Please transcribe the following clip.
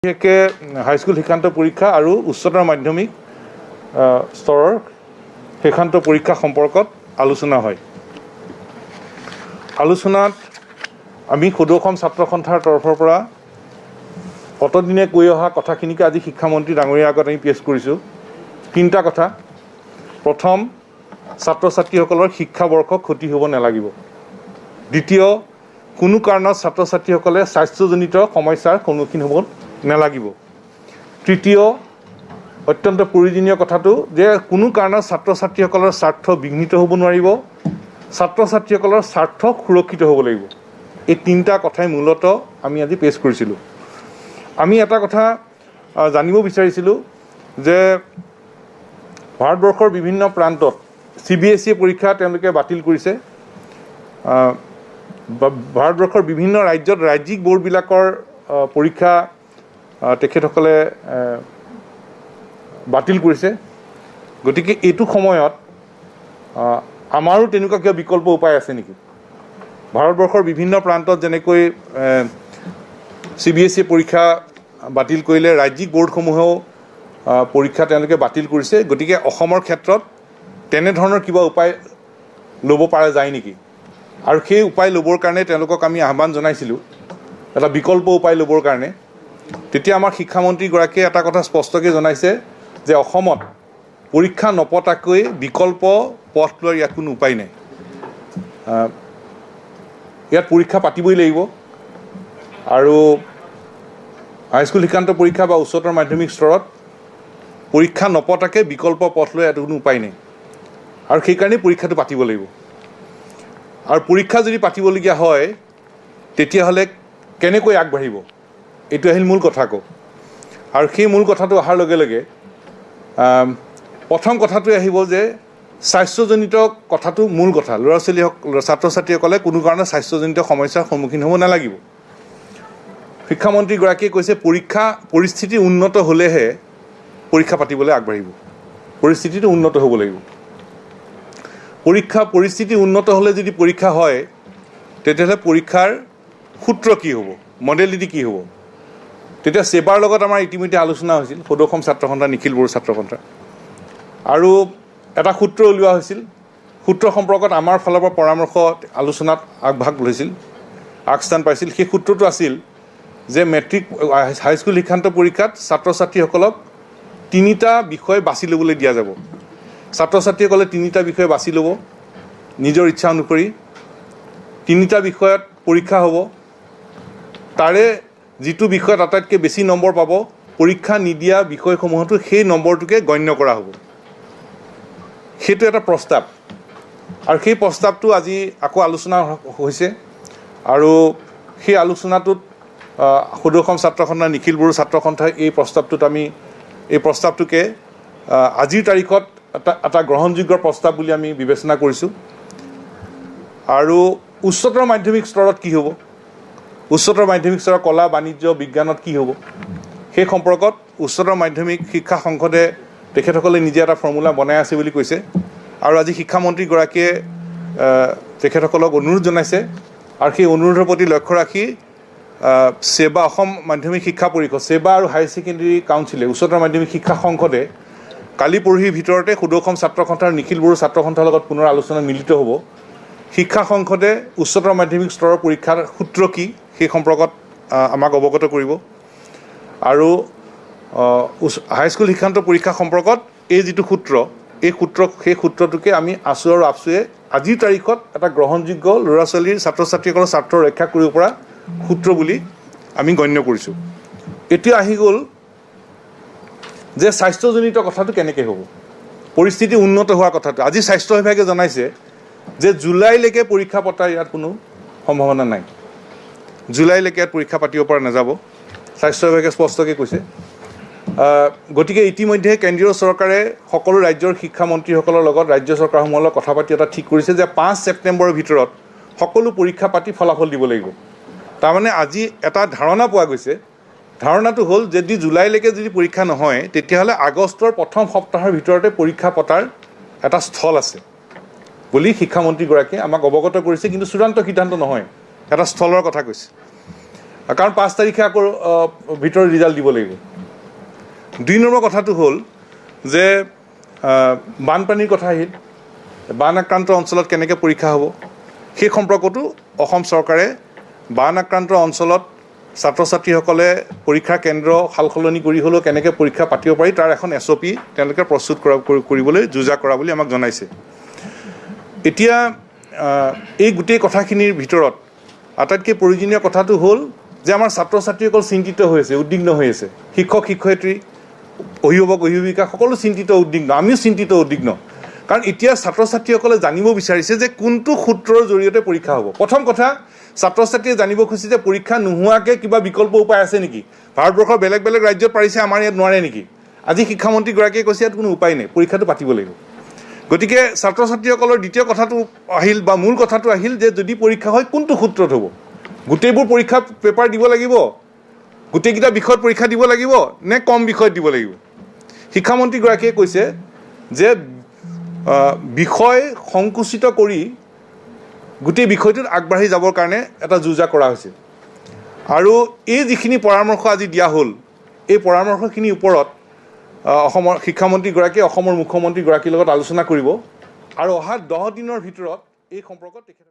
বিশেষকৈ হাইস্কুল শিক্ষান্ত পৰীক্ষা আৰু উচ্চতৰ মাধ্যমিক স্তৰৰ শিক্ষান্ত পৰীক্ষা সম্পৰ্কত আলোচনা হয়। আলোচনাত আমি সদৌ অসম ছাত্ৰ সন্থাৰ তৰফৰ পৰা অতদিনে কৈ অহা কথাখিনিকে আজি শিক্ষামন্ত্ৰী ডাঙৰীয়াৰ আগত আমি পেছ কৰিছোঁ। তিনিটা কথা। প্ৰথম, ছাত্ৰ ছাত্ৰীসকলৰ শিক্ষাবৰ্ষ ক্ষতি হ'ব নালাগিব। দ্বিতীয়, কোনো কাৰণত ছাত্ৰ ছাত্ৰীসকলে স্বাস্থ্যজনিত সমস্যাৰ সন্মুখীন হ'ব নালাগিব। তৃতীয়, অত্যন্ত প্ৰয়োজনীয় কথাটো যে কোনো কাৰণত ছাত্ৰ ছাত্ৰীসকলৰ স্বাৰ্থ বিঘ্নিত হ'ব নোৱাৰিব, ছাত্ৰ ছাত্ৰীসকলৰ স্বাৰ্থ সুৰক্ষিত হ'ব লাগিব। এই তিনিটা কথাই মূলতঃ আমি আজি পেছ কৰিছিলোঁ। আমি এটা কথা জানিব বিচাৰিছিলোঁ যে ভাৰতবৰ্ষৰ বিভিন্ন প্ৰান্তত চি বি এছ ই পৰীক্ষা তেওঁলোকে বাতিল কৰিছে। ভাৰতবৰ্ষৰ বিভিন্ন ৰাজ্যত ৰাজ্যিক ব'ৰ্ডবিলাকৰ পৰীক্ষা তেখেতসকলে বাতিল কৰিছে। গতিকে এইটো সময়ত আমাৰো তেনেকুৱা কিবা বিকল্প উপায় আছে নেকি? ভাৰতবৰ্ষৰ বিভিন্ন প্ৰান্তত যেনেকৈ চি বি এছ ই পৰীক্ষা বাতিল কৰিলে, ৰাজ্যিক ব'ৰ্ডসমূহেও পৰীক্ষা তেওঁলোকে বাতিল কৰিছে। গতিকে অসমৰ ক্ষেত্ৰত তেনেধৰণৰ কিবা উপায় ল'ব পৰা যায় নেকি? আৰু সেই উপায় ল'বৰ কাৰণে তেওঁলোকক আমি আহ্বান জনাইছিলোঁ, এটা বিকল্প উপায় ল'বৰ কাৰণে। তেতিয়া আমাৰ শিক্ষামন্ত্ৰীগৰাকীয়ে এটা কথা স্পষ্টকৈ জনাইছে যে অসমত পৰীক্ষা নপতাকৈ বিকল্প পথ লোৱাৰ ইয়াত কোনো উপায় নাই। ইয়াত পৰীক্ষা পাতিবই লাগিব আৰু হাইস্কুল শিক্ষান্ত পৰীক্ষা বা উচ্চতৰ মাধ্যমিক স্তৰত পৰীক্ষা নপতাকৈ বিকল্প পথ লোৱাৰ ইয়াত কোনো উপায় নাই আৰু সেইকাৰণেই পৰীক্ষাটো পাতিব লাগিব। আৰু পৰীক্ষা যদি পাতিবলগীয়া হয় তেতিয়াহ'লে কেনেকৈ আগবাঢ়িব, এইটো আহিল মূল কথা আকৌ। আৰু সেই মূল কথাটো অহাৰ লগে লগে প্ৰথম কথাটোৱে আহিব যে স্বাস্থ্যজনিত কথাটো মূল কথা। ল'ৰা ছোৱালীসকল, ছাত্ৰ ছাত্ৰীসকলে কোনো কাৰণত স্বাস্থ্যজনিত সমস্যাৰ সন্মুখীন হ'ব নালাগিব। শিক্ষামন্ত্ৰীগৰাকীয়ে কৈছে পৰীক্ষা পৰিস্থিতি উন্নত হ'লেহে পৰীক্ষা পাতিবলৈ আগবাঢ়িব, পৰিস্থিতিটো উন্নত হ'ব লাগিব। পৰীক্ষা পৰিস্থিতি উন্নত হ'লে যদি পৰীক্ষা হয় তেতিয়াহ'লে পৰীক্ষাৰ সূত্ৰ কি হ'ব, মডেলিটি কি হ'ব? তেতিয়া ছেবাৰ লগত আমাৰ ইতিমধ্যে আলোচনা হৈছিল, সদৌ অসম ছাত্ৰ সন্থা, নিখিল বড়ো ছাত্ৰ সন্থা, আৰু এটা সূত্ৰ উলিওৱা হৈছিল। সূত্ৰ সম্পৰ্কত আমাৰ ফালৰ পৰা পৰামৰ্শ আলোচনাত আগভাগ লৈছিল, আগস্থান পাইছিল। সেই সূত্ৰটো আছিল যে মেট্ৰিক হাইস্কুল শিক্ষান্ত পৰীক্ষাত ছাত্ৰ ছাত্ৰীসকলক তিনিটা বিষয় বাছি ল'বলৈ দিয়া যাব। ছাত্ৰ ছাত্ৰীসকলে তিনিটা বিষয় বাছি ল'ব নিজৰ ইচ্ছা অনুসৰি। তিনিটা বিষয়ত পৰীক্ষা হ'ব, তাৰে যিটো বিষয়ত আটাইতকৈ বেছি নম্বৰ পাব পৰীক্ষা নিদিয়া বিষয়সমূহতো সেই নম্বৰটোকে গণ্য কৰা হ'ব। সেইটো এটা প্ৰস্তাৱ আৰু সেই প্ৰস্তাৱটো আজি আকৌ আলোচনা হৈছে আৰু সেই আলোচনাটোত সদৌ অসম ছাত্ৰ সন্থা, নিখিল বড়ো ছাত্ৰ সন্থাই এই প্ৰস্তাৱটোত আমি এই প্ৰস্তাৱটোকে আজিৰ তাৰিখত এটা গ্ৰহণযোগ্য প্ৰস্তাৱ বুলি আমি বিবেচনা কৰিছোঁ। আৰু উচ্চতৰ মাধ্যমিক স্তৰত কি হ'ব, উচ্চতৰ মাধ্যমিক স্তৰৰ কলা, বাণিজ্য, বিজ্ঞানত কি হ'ব, সেই সম্পৰ্কত উচ্চতৰ মাধ্যমিক শিক্ষা সংসদে তেখেতসকলে নিজে এটা ফৰ্মুলা বনাই আছে বুলি কৈছে। আৰু আজি শিক্ষামন্ত্ৰীগৰাকীয়ে তেখেতসকলক অনুৰোধ জনাইছে আৰু সেই অনুৰোধৰ প্ৰতি লক্ষ্য ৰাখি ছেবা, অসম মাধ্যমিক শিক্ষা পৰিষদ, ছেবা আৰু হায়াৰ ছেকেণ্ডেৰী কাউন্সিলে, উচ্চতৰ মাধ্যমিক শিক্ষা সংসদে কালি পৰহিৰ ভিতৰতে সদৌ অসম ছাত্ৰ সন্থাৰ নিখিল বড়ো ছাত্ৰ সন্থাৰ লগত পুনৰ আলোচনাত মিলিত হ'ব। শিক্ষা সংসদে উচ্চতৰ মাধ্যমিক স্তৰৰ পৰীক্ষাৰ সূত্ৰ কি সেই সম্পৰ্কত আমাক অৱগত কৰিব। আৰু হাইস্কুল শিক্ষান্ত পৰীক্ষা সম্পৰ্কত এই যিটো সূত্ৰ, এই সূত্ৰ, সেই সূত্ৰটোকে আমি আছু আৰু আপছুৱে আজিৰ তাৰিখত এটা গ্ৰহণযোগ্য ল'ৰা ছোৱালীৰ, ছাত্ৰ ছাত্ৰীসকলৰ স্বাৰ্থ ৰক্ষা কৰিব পৰা সূত্ৰ বুলি আমি গণ্য কৰিছোঁ। এতিয়া আহি গ'ল যে স্বাস্থ্যজনিত কথাটো কেনেকৈ হ'ব, পৰিস্থিতি উন্নত হোৱাৰ কথাটো। আজি স্বাস্থ্য বিভাগে জনাইছে যে জুলাইলৈকে পৰীক্ষা পতাৰ ইয়াত কোনো সম্ভাৱনা নাই, জুলাইলৈকে ইয়াত পৰীক্ষা পাতিব পৰা নাযাব, স্বাস্থ্য বিভাগে স্পষ্টকৈ কৈছে। গতিকে ইতিমধ্যে কেন্দ্ৰীয় চৰকাৰে সকলো ৰাজ্যৰ শিক্ষামন্ত্ৰীসকলৰ লগত, ৰাজ্য চৰকাৰসমূহৰ লগত কথা পাতি এটা ঠিক কৰিছে যে 5 ছেপ্টেম্বৰৰ ভিতৰত সকলো পৰীক্ষা পাতি ফলাফল দিব লাগিব। তাৰমানে আজি এটা ধাৰণা পোৱা গৈছে, ধাৰণাটো হ'ল যদি জুলাইলৈকে যদি পৰীক্ষা নহয় তেতিয়াহ'লে আগষ্টৰ প্ৰথম সপ্তাহৰ ভিতৰতে পৰীক্ষা পতাৰ এটা স্থল আছে বুলি শিক্ষামন্ত্ৰীগৰাকীয়ে আমাক অৱগত কৰিছে। কিন্তু চূড়ান্ত সিদ্ধান্ত নহয়, এটা স্থলৰ কথা কৈছে। কাৰণ 5 তাৰিখে আকৌ ভিতৰত ৰিজাল্ট দিব লাগিব। 2 নম্বৰ কথাটো হ'ল যে বানপানীৰ কথা আহিল, বান আক্ৰান্ত অঞ্চলত কেনেকৈ পৰীক্ষা হ'ব সেই সম্পৰ্কতো অসম চৰকাৰে বান আক্ৰান্ত অঞ্চলত ছাত্ৰ ছাত্ৰীসকলে পৰীক্ষা কেন্দ্ৰ সালসলনি কৰি হ'লেও কেনেকৈ পৰীক্ষা পাতিব পাৰি তাৰ এখন SOP তেওঁলোকে প্ৰস্তুত কৰিবলৈ যোজা কৰা বুলি আমাক জনাইছে। এতিয়া এই গোটেই কথাখিনিৰ ভিতৰত আটাইতকৈ প্ৰয়োজনীয় কথাটো হ'ল যে আমাৰ ছাত্ৰ ছাত্ৰীসকল চিন্তিত হৈ আছে, উদ্বিগ্ন হৈ আছে, শিক্ষক শিক্ষয়িত্ৰী, অভিভাৱক অভিভাৱিকা সকলো চিন্তিত উদ্বিগ্ন, আমিও চিন্তিত উদ্বিগ্ন। কাৰণ এতিয়া ছাত্ৰ ছাত্ৰীসকলে জানিব বিচাৰিছে যে কোনটো সূত্ৰৰ জৰিয়তে পৰীক্ষা হ'ব। প্ৰথম কথা, ছাত্ৰ ছাত্ৰীয়ে জানিব খুজিছে যে পৰীক্ষা নোহোৱাকৈ কিবা বিকল্প উপায় আছে নেকি, ভাৰতবৰ্ষৰ বেলেগ বেলেগ ৰাজ্যত পাৰিছে, আমাৰ ইয়াত নোৱাৰে নেকি। আজি শিক্ষামন্ত্ৰীগৰাকীয়ে কৈছে ইয়াত কোনো উপায় নাই, পৰীক্ষাটো পাতিব লাগিব। গতিকে ছাত্ৰ ছাত্ৰীসকলৰ দ্বিতীয় কথাটো আহিল বা মূল কথাটো আহিল যে যদি পৰীক্ষা হয় কোনটো সূত্ৰত হ'ব, গোটেইবোৰ পৰীক্ষা পেপাৰ দিব লাগিব, গোটেইকেইটা বিষয়ত পৰীক্ষা দিব লাগিব নে কম বিষয়ত দিব লাগিব। শিক্ষামন্ত্ৰীগৰাকীয়ে কৈছে যে বিষয় সংকুচিত কৰি গোটেই বিষয়টোত আগবাঢ়ি যাবৰ কাৰণে এটা যো-জা কৰা হৈছে। আৰু এই যিখিনি পৰামৰ্শ আজি দিয়া হ'ল, এই পৰামৰ্শখিনিৰ ওপৰত অসমৰ শিক্ষামন্ত্ৰীগৰাকীয়ে অসমৰ মুখ্যমন্ত্ৰীগৰাকীৰ লগত আলোচনা কৰিব আৰু অহা 10 দিনৰ ভিতৰত এই সম্পৰ্কত তেখেতে